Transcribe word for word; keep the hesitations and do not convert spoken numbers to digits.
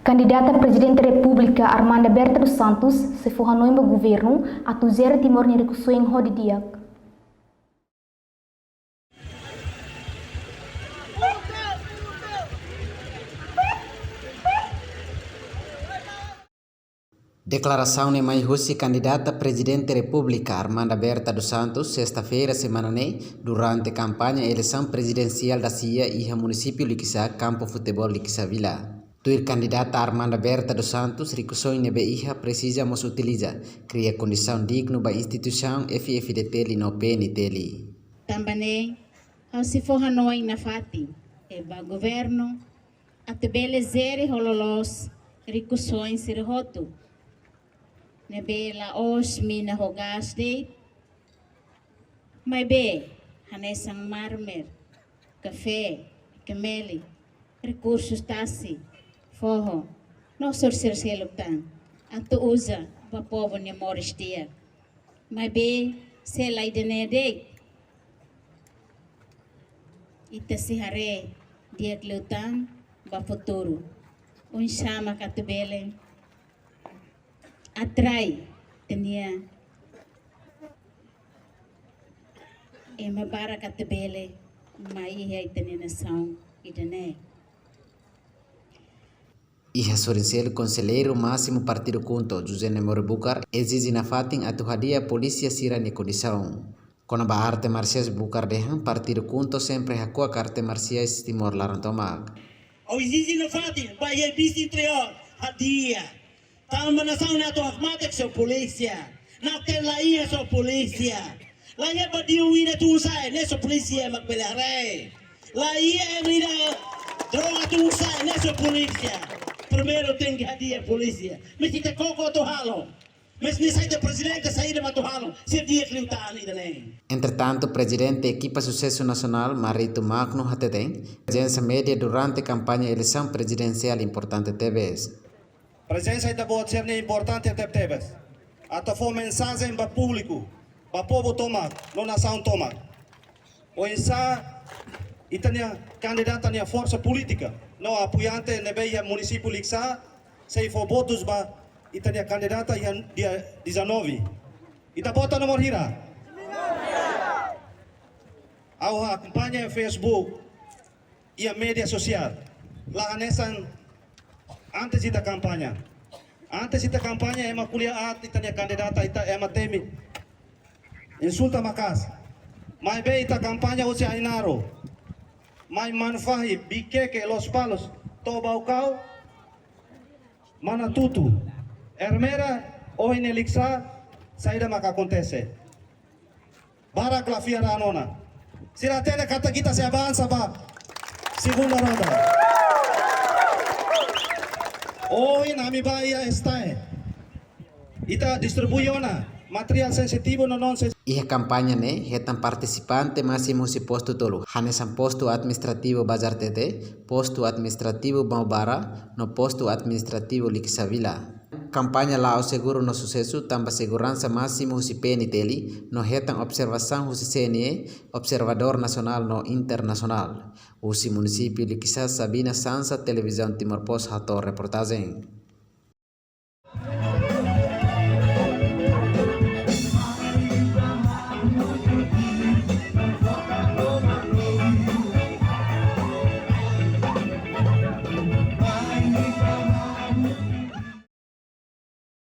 Kandidata Prezidente Repúblika Armanda Berta dos Santos sei fó hanoin ba governu atu jere Timor nia rikusoin ho di'ak. Deklarasaun ne'e mai husi kandidata Prezidente Repúblika Armanda Berta dos Santos, sesta-feira semana ne'e, durante kampaña eleisaun prezidensiál dasia iha munisípiu Likisá, kampu futeból Likisá Vila. Tuir kandidata Armanda Berta dos Santos, rikusoin ne'ebé iha presiza mós utiliza, kria kondisaun dignu ba instituisaun F F D T L no P N T L. Tanba ne'e, ha'u sei fó hanoin nafatin ba governu atu bele jere ho loloos rikusoin sira hotu ne'ebé la'ós mina ho gás de'it, maibé hanesan marmer, kafé, kemeli, rekursus tasi, foho, no sorsir seluk tan, atu uza ba povu nia moris di'ak. Maibé se la ida-ne'e de'it, ita sei haree di'ak liután ba futuru. Oinsá mak atu bele atrai ita-nia ema barak atu bele mai iha ita-nia nasaun ida-ne'e. Iha sorin seluk, konselleiru másimu partidu KHUNTO, José Nemours Bucar, ezije nafatin atu hadi'a polísia sira-nia kondisaun. Kona-ba arte marsiais, Bucar dehan partidu KHUNTO sempre hakuak arte marsiais Timor laran tomak. Ha'u ezije nafatin ba iha Ministériu Interiór hadi'a. Tanba nasaun ne'e atu hakmatek sira-nia polísia. Na'ok-teen la iha sira-nia polísia. La iha badiu ida tun sa'e ne'e sira-nia polísia mak bele haree. La iha ema ida droga tun sa'e ne'e sira-nia polísia. Primeiru tenke hadi'a polísia. Mesti ita koko atu halo. Mesti nia sai ita prezidente saida mak atu halo. Sira di'ak liután ida-ne'e. Entretantu, Prezidente Ekipa Susesu Nasionál, Marito Magno, hateten, prezensa média durante kampaña eleisaun prezidensiál importante tebes. Prezensa ita-boot sira-ne'e importante tebetebes. Atu fó mensajen ba públiku, ba povu tomak, no nasaun tomak. Oinsá ita-nia kandidata nia forsa polítika, no apoiante ne'ebé iha munisípiu Likisá, sei fó votus ba ita-nia kandidata iha dia dezanove. Ita vota nomor hira? Ha'u akompaña Facebook, iha média sosiál. La hanesan antes ita kampaña. Antes ita kampaña ema ko'alia aat ita-nia kandidata, ita ema temi. Insulta maka'as. Maibé ita kampaña husi Ainaro, mai Manufahi, Viqueque, Lospalos, to'o Baucau, Manatuto, Ermera, ohin ne'e Likisá, saida mak akontese? Barak la fiar an ona. Sira hatene katak ita sei avansa ba segunda ronda. Ohin ami bá iha STAE. Ita distribui ona materiál sensitivu no non sensitivu. Iha kampaña ne'e hetan partisipante másimu husi postu tolu, hanesan postu administrativu Bazar Tete, postu administrativu Maubara, no postu administrativu Likisá Vila. Kampaña la'o seguru no susesu, tanba seguransa másimu husi P N T L, no hetan observasaun husi C N E, observadór nasionál no internasionál. Husi munisípiu Likisá, Sabina Sansa, Televizaun Timor Post, hato'o reportajen.